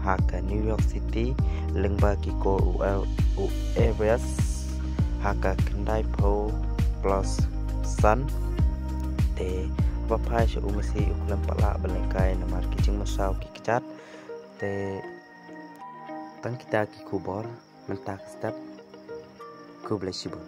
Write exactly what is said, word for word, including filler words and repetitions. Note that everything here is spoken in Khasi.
ha ka New York City lyngba ki kor u, u Everest ha ka khyndai phew plus san. Te ba phai sha u masi u khlem pat lah ban lehkai namar ki jingmynsaw ki kjat. Te tang kita ki khubor mynta ka step. Khublei shibun.